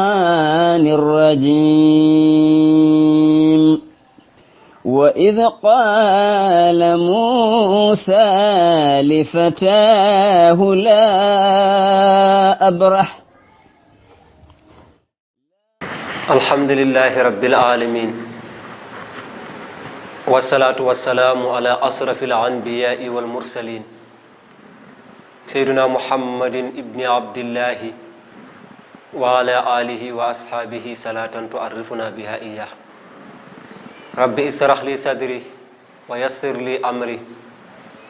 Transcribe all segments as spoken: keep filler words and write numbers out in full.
الرحمن الرجيم. وإذ قال موسى لفتاه لا أبرح. الحمد لله رب العالمين، والصلاة والسلام على أشرف الأنبياء والمرسلين، سيدنا محمد بن عبد الله، وعلى آله وأصحابه، صلاة تعرفنا بها إياه. رب اشرح لي صدري ويسر لي أمري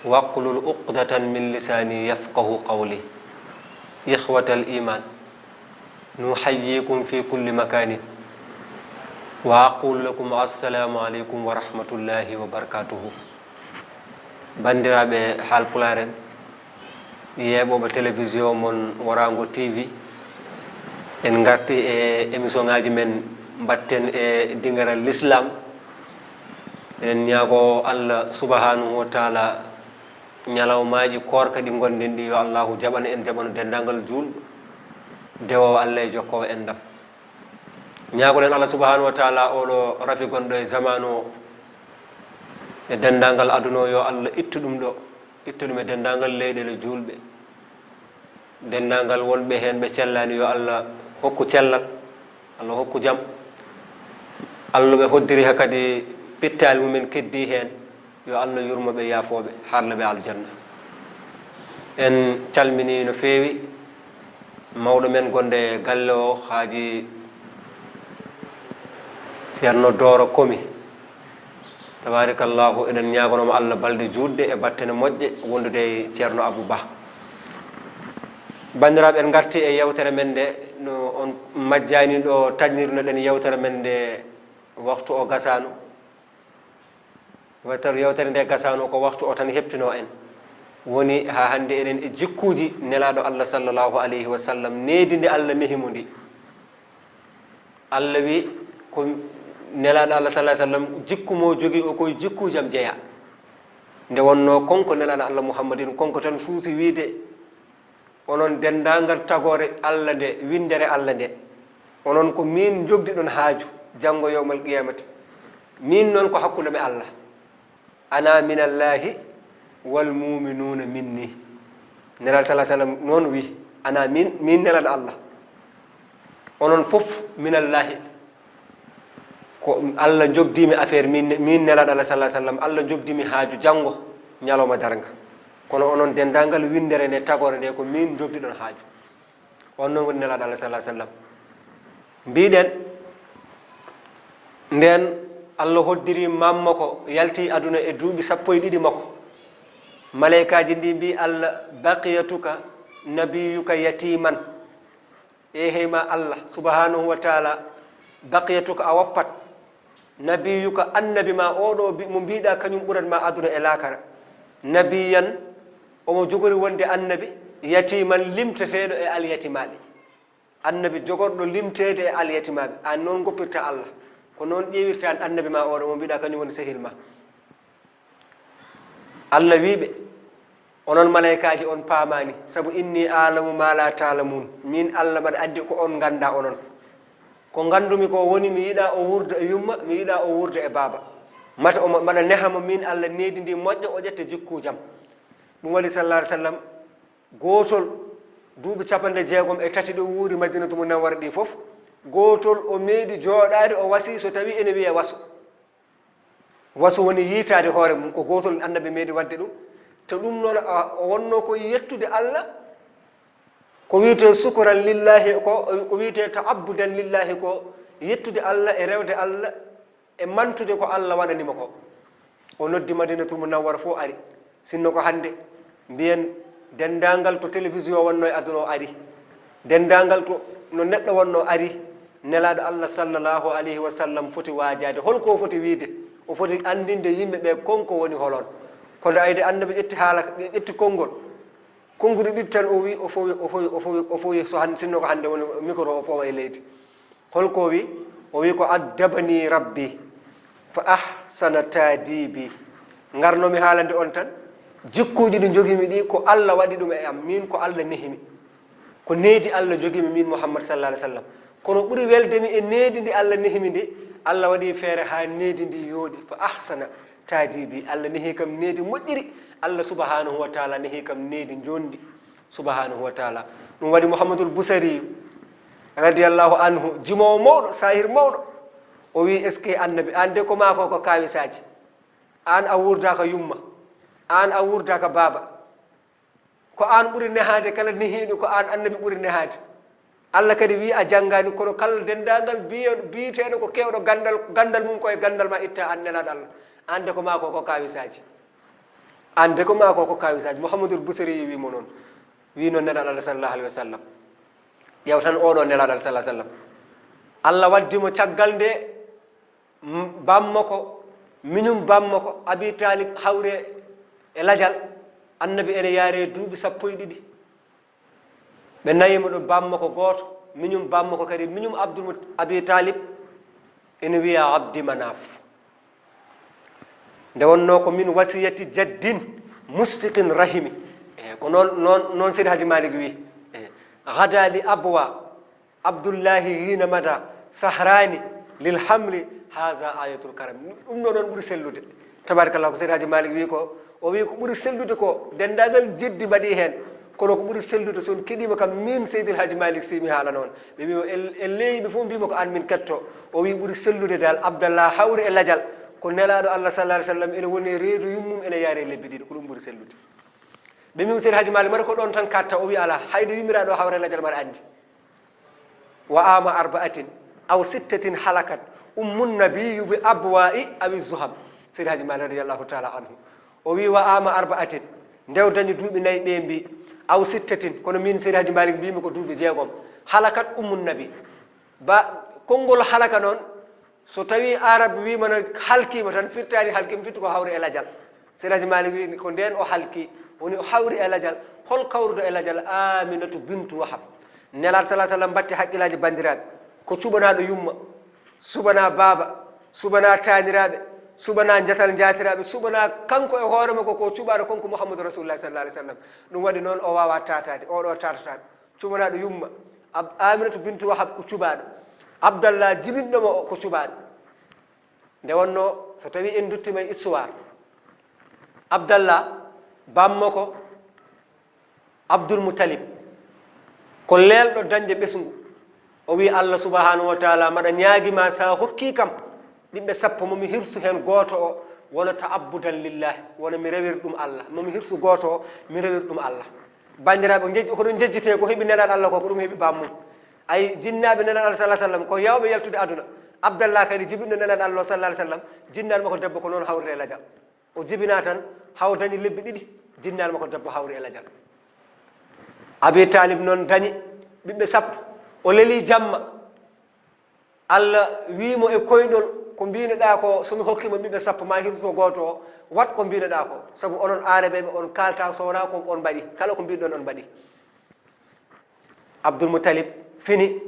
واحلل عقدة من لساني يفقه قولي. إخوة الإيمان، نحييكم في كل مكان وأقول لكم السلام عليكم ورحمة الله وبركاته. Banndiraaɓe Haalpulaar en, yeeɓooɓe télévision mon Waraango T V, en ngarti e émission ngaaji men mbaɗten e dingiral Lislaam. Eɗen ñaago Allah subhanahu wa taala ñalawmaaji koorka ɗi ngonɗen ɗi, yo Allahu jaɓan en, jaɓano denndaangal juulɗo, dewoowo Allah e jokkoowo enɗam. Ñaagoɗen Allah subhanahu wa taala oɗo rafi gonɗo e zamaanu o, e denndaangal aduna o, yo Allah ittu ɗum ɗo, ittu ɗum e denndaangal leyɗeele juulɓe. Denndaangal wonɓe heen ɓe cellaani, yo Allah hokku cellal, Allah hokku jam. Allah ɓe hoddiri ha kadi pittaali mumen keddii heen, yo Allah yurmo ɓe, yaafoo ɓe, harla ɓe aljanna. En calminii no feewi mawɗo men gonɗo e galle o, Haaji Ceerno Dooro Komi. Tabaarakallahu, eɗen ñaaganoo mo Allah balɗe juutɗe e battane moƴƴe wondude e Ceerno Abuu Bah. Banndiraaɓe, en ngartii e yewtere men nde, no on majjaani ɗo taƴnirno ɗen yewtere men nde, waxtu o gasaano. Yewtere, yewtere nde gasaano, ko waxtu o tan heɓtinoo en. Woni haa hannde eɗen e jikkuuji Nelaaɗo Allah sallallahu alayhi wa sallam, needi ndi Allah nehi mo ndi. Allah wi ko Nelaaɗo Allah sallallahu alayhi wa sallam, jikku mo jogii o, ko e jikkuuji am jeyaa. Nde wonnoo kon ko Nelaaɗo Allah Muhammadin, kon ko tan suusi wiide, onon denndaangal tagoore Allah nde, winndere Allah nde, onon ko miin njogdiɗon haaju janngo yawmal qiyamati. Miin noon ko hakkunde am e Allah. Ana minallahi wal muminuuna minni. Nelaaɗo sallallahu alayhi wa sallam noon wi, ana min, min Nelaaɗo Allah. Onon fof minallahi. Ko Allah jogdii mi affaire, min, min Nelaaɗo Allah sallallahu alayhi wa sallam, Allah jogdii mi haaju janngo ñalawma darnga. Kono onon denndaangal winndere nde, tagoore nde, ko min jogdiɗon haaju. On noon woni Nelaaɗo Allah sallallahu alayhi wa sallam. Mbiɗen, nden Allah hoddiri maam makko, yalti aduna e duuɓi sappo e ɗiɗi makko. Maleykaaji ndi mbi Allah, baqiyatuka nabiyuka yatiman. E hey ma Allah subhanahu wa taala, baqiyatuka, a woppat, nabiyuka, annabi ma oɗo bi-, mo mbiɗa kañum ɓurat ma aduna e laakara. Nabiyan, omo jogori wonde annabi, yatiman, limteteɗo e alyatimaaɓe. Annabi jogorɗo limteede e alyatimaaɓe. An noon goppirta Allah. Ko noon ƴeewirta an annabi ma oɗo mo mbiɗa kañum woni sehil ma. Allah wi ɓe, onon malaykaaji, on paamaani, sabu inni aalamu ma la taalamun. Min Allah mbaɗa anndi ko on ngannda onon. Ko nganndumi ko woni mi yiɗa o wuurda e yumma, mi yiɗa o wuurda e baaba. Mata omo mbaɗa neha mo min Allah needi ndi moƴƴa, o ƴetta jikkuujam. Ɗum waɗi sallallahu alayhi wa sallam, gootol, duuɓi capanɗe jeegom e tati ɗo wuuri Madinatu Munawwara ɗi fof, gootol o meeɗi jooɗaade, o wasi, so tawi ene wiyee waso. Wasu woni yiitaade hoore mum, ko gootol annabi meeɗi waɗde ɗum. Te ɗum noon, a, o wonnoo ko yettude Allah, ko wiyetee sukuran lillahi, ko, ko wiyetee ta'abbudan lillahi, ko yettude Allah e rewde Allah e mantude ko Allah waɗani mo ko. O noddi Madinatul Munawwara fof ari. Sinno ko hannde, mbiyen denndaangal to télévision wonnoo e aduna o ari. Denndaangal to no neɗɗo wonnoo ari. Nelaaɗo Allah sallallahu alayhi wa sallam foti waajaade. Hol ko o foti wiide? O foti anndinde yimɓe ɓe kon ko woni holon. Kono ayde annabi ƴetti haala, ƴetti konngol. Konnguɗi ɗiɗi tan o wi, o fowi, o fowi, o fowi, o fowi, so han-, sinno ko hannde woni micro o fowa e leydi. Hol ko o wi? O wi ko addabani rabbi fa ahsana taadibi. Ngarnomi haalande on tan, jikkuuji ɗi njogimi ɗi ko Allah waɗi ɗum e am, min ko Allah nehimi. Ko needi Allah jogimi min Muhammad sallallahu alayhi wa sallam. Kono ɓuri welde mi e needi ndi Allah nehi mi ndi, Allah waɗi feere haa needi ndi yooɗi. Fa ahsana taadibi, Allah nehi kam needi moƴƴiri. Allah subhanahu wa taala nehi kam needi njonndi, subhanahu wa taala. Ɗum waɗi Muhammadul Busari radiyallahu anhu, jimoowo mawɗo, sahir mawɗo, o wi: "Est-ce que annabi, aan de ko maa ko ko kaawisaaji? Aan a wuurdaaka yumma, aan a wuurdaaka baaba. Ko aan ɓuri nehaade kala nehiiɗo, ko aan annabi ɓuri nehaade." Allah kadi wi: "A janngaani, kono kala denndaangal biye-, biyeteeɗo ko keewɗo ganndal, ganndal mum ko e ganndal ma itta, aan nelaaɗo Allah. Aan de ko maa ko ko kaawisaaji. Aan de ko maa ko ko kaawisaaji." Muhammadul Busiri wi mo noon. Wi noon nelaaɗo Allah sallallahu alaihi wa sallam. Ƴeew tan oɗo nelaaɗo Allah sallallahu alaihi wa sallam. Allah waddi mo caggal nde, m-, bammo ko, miñum bammo ko Abi Talib hawre e lajal, annabi ene yaare duuɓi sappo e ɗiɗi. Ɓe nayi mo ɗo, bammo ko gooto, miñum bammo ko kadi, miñum Abdul Mut-, Abi Talib, ene wiya Abdi Manaf. Nde wonno ko min wasiyati jaddin musfiqin rahimi. E, ko noon, noon, noon Seydi Hadji Malick wi. E, gada li abwa Abdullahi hina mada sahrani lil hamli, haza ayatul karam. Ɗum ɗo noon ɓuri sellude. Tabarakallah, ko Seydi Hadji Malick wi ko, o wi ko ɓuri sellude ko denndaangal jeddi mbaɗi heen. Kono ko ɓuri sellude, so on keɗiima kam, min Seydil Hadji Malick Sy mi haala noon. Ɓe mbi o, e, e leeyiɓe fof mbima ko aan min ketto. O wi ɓuri sellude dal, Abdallah hawri e lajal. Ko nelaaɗo Allah sallallahu alaihi wa sallam ene woni e reedu yummum, ene yaare lebbi ɗiɗi. Ko ɗum ɓuri sellude. Ɓe mbi Seydi Hadji Malick mbaɗa ko ɗoon tan katta. O wi alaa, hayɗo yummiraaɗo hawre e lajal mbaɗa anndi. Wa ama arba'atin aw sittatin halakat ummun nabiyyu bi abwa'i awi zuham. Seydi Hadji Malick radiyallahu taala anhu. O wi wa ama arba'atin, nde o dañi duuɓi nayi ɓe mbi, aw sittatin, kono min Seydi Hadji Malick mbimi ko duuɓi jeegom. Halakat ummun nabi. Ba, konngol halaka noon, so tawi Arab wima no halkima tan, firtani halkima, firti ko hawri e lajal. Seydi Hadji Malick wi ko ndeen o halki, woni o hawri e lajal. Hol kawruɗo e lajal? Aminatu bintu Wahab. Nelaaɗo sallallahu alaihi wa sallam mbatti haqqillaaji banndiraaɓe. Ko cuɓanaaɗo yumma, suɓanaa baaba, suɓanaa taaniraaɓe, suɓanaa njatal njaatiraaɓe, suɓanaa kanko e hoore makko ko cuɓaaɗo, kanko Muhammadu Rasulullah sallallahu alaihi wa sallam. Ɗum waɗi noon o waawaa taataade, oɗo taatataako. Cuɓanaaɗo yumma, Ab-, Aminatu bintu Wahab ko cuɓaaɗo. Abdallah jibinɗo mo o ko cuɓaaɗo. Nde wonnoo, so tawii en nduttiima e histoire, Abdallah, bammo ko Abdul Muttalib, ko leelɗo dañde ɓesngu. O wii, "Allah subhanahu wa taala, mbaɗa ñaagi ma, so a hokkii kam ɓiɓɓe sappo, mo mi hirsu heen gooto o, wona ta'abbudan lillahi, wona mi rewir ɗum Allah. Mo mi hirsu gooto o, mi rewir ɗum Allah." Banndiraaɓe, njejj-, ko ɗum njejjitee, ko heɓi nelaaɗo Allah ko, ko ɗum heɓi bammum. Ay, jinnaaɓe nelaaɗo Allah sallallahu alaihi wa sallam, ko yawɓe yaltude aduna. Abdallah kadi, jibinɗo nelaaɗo Allah sallallahu alaihi wa sallam, jinnaali makko debbo ko noon hawri e lajal. O jibinaa tan, haa o dañi lebbi ɗiɗi, jinnaali makko debbo hawri e lajal. Abi Talib noon dañi ɓiɓɓe sappo. O leli jamma. Allah wii mo e koyɗol, "Ko mbiinoɗaa ko, so mi hokkii ma ɓiɓɓe sappo, ma hirso gooto o, waɗ ko mbiinoɗaa ko. Sabu onon Aarabeeɓe, on kaaltaa so wonaa ko on mbaɗi. Kala ko mbiɗon on mbaɗi." Abdul Muttalib fini,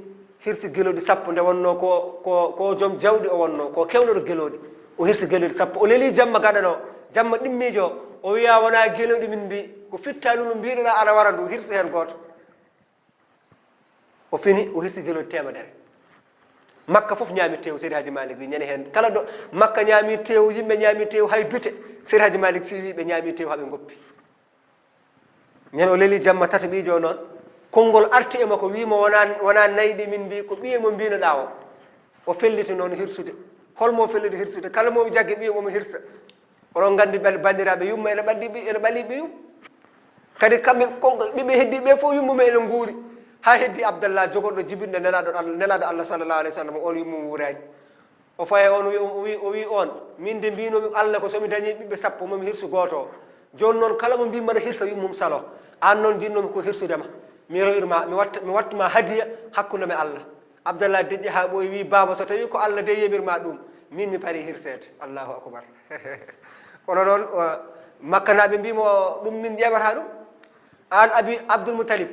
hirsi gelooɗi sappo. Nde wonnoo ko, ko, ko joom jawdi o wonnoo, ko keewɗo gelooɗi. O hirsi gelooɗi sappo. O leli jamma gaɗano, jamma ɗimmiijo. O wiya, "Wonaa gelooɗi min mbii, ko fittaandu mbiinoɗaa aɗa wara ndu, hirsu heen gooto." O fini, o hirsi gelooɗi teemedere. Makka fof ñaami teewu, Seydi Hadji Malick wi, ñande heen kala ɗo Makka ñaami teewu, yimɓe ñaami teewu, hay dute, Seydi Hadji Malick Sy wi ɓe ñaami teewu haa ɓe ngoppi. Ñande o leli jamma tataɓiijo noon, konngol arti e makko, wi mo, "Wonaa, wonaa nayi ɗi min mbii, ko ɓiye mo mbiinoɗaa o." O felliti noon hirsude. Hol mo felliti hirsude? Kala mo jaggi ɓiye mo, mo hirsa. Oɗon nganndi, bal-, banndiraaɓe, yumma ene ɓalli ɓi-, ene ɓalli ɓiyum. Kadi kamɓe, kon, ɓiɓɓe heddiiɓe fof, yumma mum ene nguuri. Haa heddi Abdallah, jogorɗo jibinɗo nelaaɗo Allah, nelaaɗo Allah sallallahu alaihi wa sallam, on yumma mum wuuraani. O fayi on, o wi, o wi, o wi on, "Min de mbiinomi Allah ko so mi dañi ɓiɓɓe sappo, mo mi hirsu gooto o. Jooni noon, kala mo mbii mbaɗa hirsa, yummum salo. Aan noon, njiɗnomi ko hirsude ma. Mi rewir ma, mi watta, mi wattuma hadiya hakkunde me Allah." Abdallah deƴƴi haa ɓooyi, wi, "Baaba, so tawii ko Allah de yamir ma ɗum, min mi parii hirseede." Allahu akbar. Kono noon, o, Makkanaaɓe mbii mo, "Ɗum min ƴeeɓataa ɗum. Aan Abi Abdul Muttalib,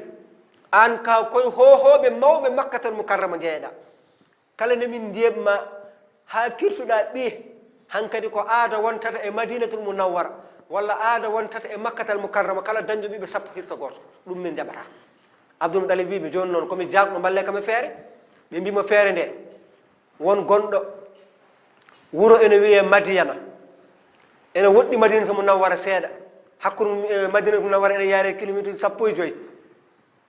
aan ka koye hoohooɓe mawɓe Makkatal Mukarrama njeyeɗaa. Kala nde min njeeɓ ma haa kirsuɗaa ɓiye, hankadi ko aada wontata e Madinatul Munawwara, walla aada wontata e Makkatal Mukarrama, kala dañɗo ɓiɓɓe sappo hirsa gooto. Ɗum min njaɓataa." Abdul Muttalib wii ɓe, "Jooni noon, ko mi jaagɗo, mballee kam e feere." Ɓe mbi mo feere nde, won gonɗo wuro ene wiyee Madiyana, ene woɗɗi Madinatu Munawwara seeɗa, hakkunde e Madinatu Munawwara ene yaare kilometre sappo e joy.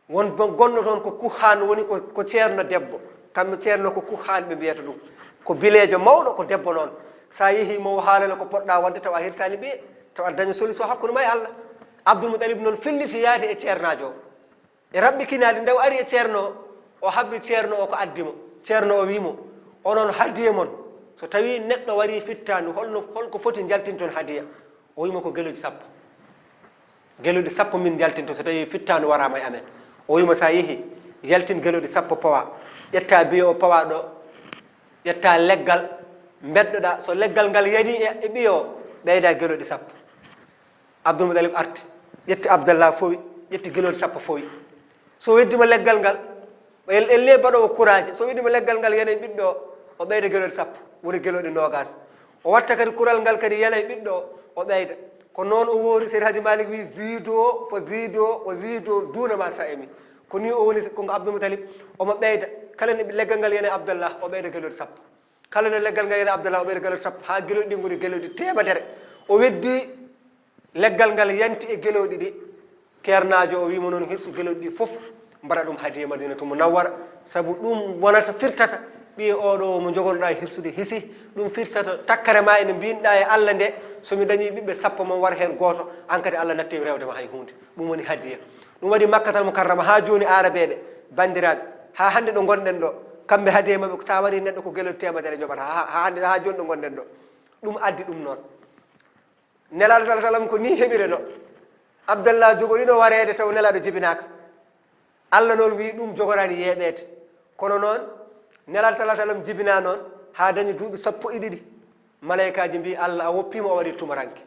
Won bo-, gonɗo toon ko kuhaan woni, ko, ko ceerno debbo. Kamɓe ceerno ko kuhaan ɓe mbiyata ɗum. Ko bileejo mawɗo, ko debbo noon. So a yehii mo o haalana ko poɗɗa waɗde, tawa a hirsaani ɓiye, tawa aɗa daña solution hakkunde ma e Allah. Abdul Muɗalib noon felliti yaade e ceernaajo o. E raɓɓikinaade nde o ari e ceerno o, o habri ceerno o ko addi mo. Ceerno o wii mo, "Onon hadiya mon, so tawii neɗɗo warii fittaandu, holno, holko foti njaltinton hadiya?" O wii mo, "Ko gelooɗi sappo. Gelooɗi sappo min njaltinto so tawii fittaandu waraama e amen." O wii mo, "So a yehii, yaltin gelooɗi sappo pawa. Ƴetta biye o pawa ɗo, ƴetta leggal, mbeddoɗa. So leggal ngal yanii e, e ɓiye o, ɓeyda gelooɗi sappo." Abdul Muɗalib arti, ƴetti Abdallah fowi, ƴetti gelooɗi sappo fowi. So weddima leggal ngal, o el-, elle baɗoowo kuraaji, so weddima leggal ngal yana e ɓiɗɗo o, o ɓeyda gelooɗi sappo, woni gelooɗi noogas. O watta kadi kural ngal kadi yana e ɓiɗɗo o, o ɓeyda. Ko noon o woori, Seydi Hadji Malick wi, "Ziido, fo ziido, o ziido, duuna ma sa'imi." Ko ni o woni, ko Abdul Muɗalib, omo ɓeyda. Kala nde leggal ngal yana e Abdallah, o ɓeyda gelooɗi sappo. Kala nde leggal ngal yana e Abdallah, o ɓeyda gelooɗi sappo, haa gelooɗi ɗi ngoni gelooɗi teemedere. O weddi leggal ngal yanti e gelooɗi ɗi. Ceernaajo o wii mo noon, "Hirsu gelooɗi ɗi fof, mbaɗa ɗum hadiya Madinatu Munawwara, sabu ɗum wonata, firtata ɓiye oɗo mo njogonoɗa hirsude hisi, ɗum firtata takkere ma ene mbinɗa e Allah nde, so mi dañi ɓiɓɓe sappo, mo war heen gooto, aan kadi Allah natti rewde ma hay huunde. Ɗum woni hadiya." Ɗum waɗi Makkatal Mukarrama haa jooni, Aarabeeɓe, banndiraaɓe, haa hannde ɗo ngonɗen ɗo, kamɓe hadiya maɓɓe, so a warii neɗɗo ko gelooɗi teemedere njoɓata, haa, haa hannde, haa jooni ɗo ngonɗen ɗo. Ɗum addi ɗum noon. Nelaaɗo sala sallam ko ni heɓireno. Abdallah jogorino wareede taw Nelaaɗo jibinaaka. Allah noon wii ɗum jogoraani yeeɓeede. Kono noon, Nelaaɗo sala sallam jibinaa noon haa dañi duuɓi sappo e ɗiɗi. Malaykaaji mbii, "Allah a woppiimo, o waɗi tumaranke."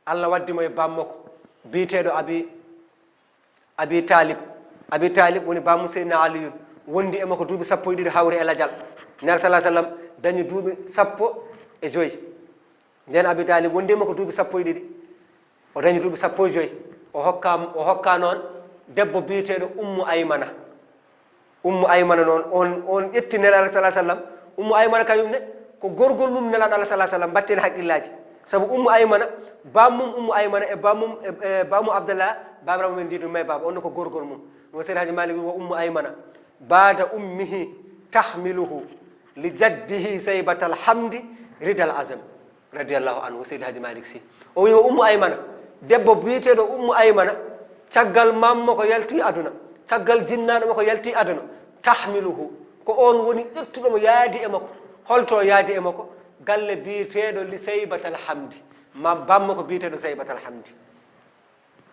Allah waddi mo e bammakko biyeteeɗo Abi, Abi Talib. Abi Talib woni bammu Seydina Aliyun. Wondi e makko duuɓi sappo e ɗiɗi hawri e lajal. Nelaaɗo sala sallam dañi duuɓi sappo e joy. Nden Abi Talib wondi e makko duuɓi sappo e ɗiɗi. O dañi duuɓi sappo e joy. O hokka, o hokka noon debbo biyeteeɗo Ummu Aymana. Ummu Aymana noon, on, on ƴetti Nelaaɗo sala sallam. Ummu Aymana kañum ne, ko gorgol mum Nelaaɗo Allah sala sallam, mbatten haqqillaaji. Sabu Ummu Aymana, bammum Ummu Aymana e bammum, e, e bammum Abdallah, babirawo men ndiɗum may baaba, on ne ko gorgol mum. Ɗum Seydi Hadji Malick wi, "Wa Ummu Aymana, baada ummihi tahmiluhu, li jaddihi saybatal hamdi ridal azam." Radiyallahu anhu, Seydi Hadji Malick Sy. O wi, "Wa Ummu Aymana, debbo biyeteeɗo Ummu Aymana, caggal mamma ko yalti aduna, caggal jinnaaɗo makko yalti aduna, tahmiluhu, ko on woni ƴettuɗo mo yaadi e makko." Holto yaadi e makko? Galle biyeteeɗo li Saybatal Hamdi, ma bamma ko biyeteeɗo Saybatal Hamdi.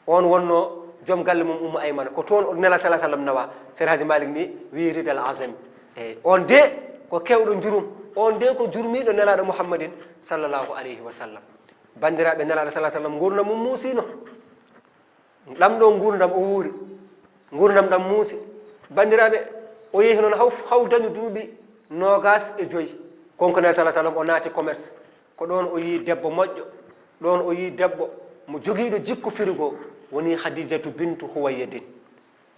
On wonno joom galle mum Ummu Aymana, ko toon o Nelaaɗo sala sallam nawa. Seydi Hadji Malick ni wi ridal azam. Eyi, on de ko kewɗo njurum, on de ko jurmiiɗo Nelaaɗo Muhammadin sallallahu alayhi wa sallam. Banndiraaɓe, Nelaaɗo sala sallam ngurnam mum muusino. Ɗam ɗo ngurnam o wuuri, ngurnam ɗam muusi. Banndiraaɓe, o yehi noon haw, haw dañi duuɓi noogas e joy. Konko Nelaaɗo sala sallam o naati commerce. Ko ɗoon o yii debbo moƴƴo, ɗoon o yii debbo mo jogiiɗo jikku firigo, woni Hadijatu bintu Huwaylidin.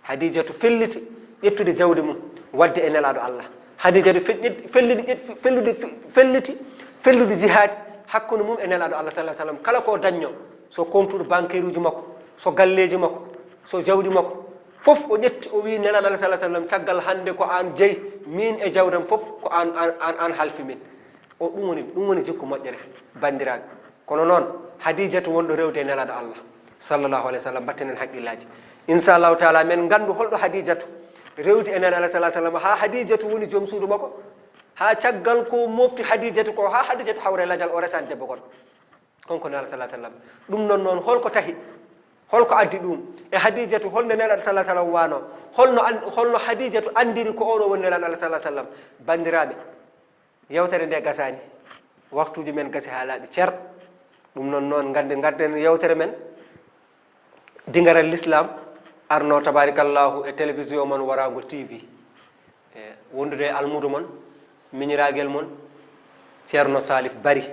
Hadijatu felliti ƴettude jawdi mum, waɗde e Nelaaɗo Allah. Hadijatu fe-, ƴet-, felliti, ƴet-, fellude fe-, felliti, fellude jihaadi hakkunde mum e Nelaaɗo Allah sala sallam. Kala ko dañnoo, so compte bancaire uji makko, so galleeji makko, so jawdi makko, fof o ƴetti, o wii Nelaaɗo Allah sala sallam, "Caggal hannde ko aan jeyi, miin e jawdam fof ko aan, aan, aan, aan halfi min." O, ɗum woni, ɗum woni jikku moƴƴere, banndiraaɓe. Kono noon, Hadijatu wonɗo rewde e Nelaaɗo Allah, sallallahu alayhi wa sallam, mbatten heen haqqillaaji. Inchallahu taala, men nganndu holɗo Hadijatu rewdi e Nelaaɗo Allah, sallallahu alayhi wa sallam, haa Hadijatu woni joom suudu makko, haa caggal ko mofti Hadijatu ko, haa Hadijatu hawre lajal, o resaani debbo goɗɗo. Konko Nelaaɗo, sallallahu alayhi wa sallam. Ɗum noon, noon, holko tahi? Holko addi ɗum? E Hadijatu, holno Nelaaɗo, sallallahu alayhi wa sallam, waano? Holno an-, holno Hadijatu anndiri ko oɗo woni Nelaaɗo Allah, sallallahu alayhi wa sallam? Banndiraaɓe, yewtere nde gasaani. Waktuuji men gasi haa laaɓi cer. Ɗum noon, noon, ngadden, ngadden yewtere men. Dingaral Lislaam arno, tabarikallahu, e télévision mon Waraango T V. E wondude e almuudo mon, miñiraagel mon, Ceerno Salif Bari.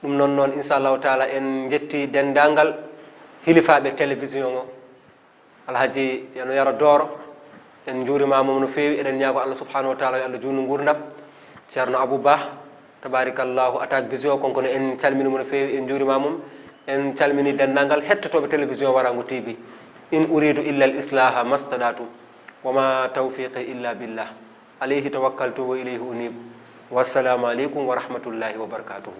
Ɗum noon, noon, inchallahu taala, en njetti denndaangal hilifaaɓe télévision o, Alhaji Ceerno Yero Dooro, En njuurimaama mo no feewi, eɗen ñaago Allah subhanahu wa taala yo Allah juutnu nguurndam. Ceerno Abou Ba, tabarikallahu, Attaque Vision, konko ne en calmini mo no feewi, en njuurimaama mo. En calmini denndaangal hettotooɓe télévision Warango T V. In uridu illa al islaha mastaɗatu, wa ma tawfiqi illa billah, alayhi tawakkaltu wa ilayhi unib. Wassalamu aleykum wa rahmatullahi wa barakatuhu.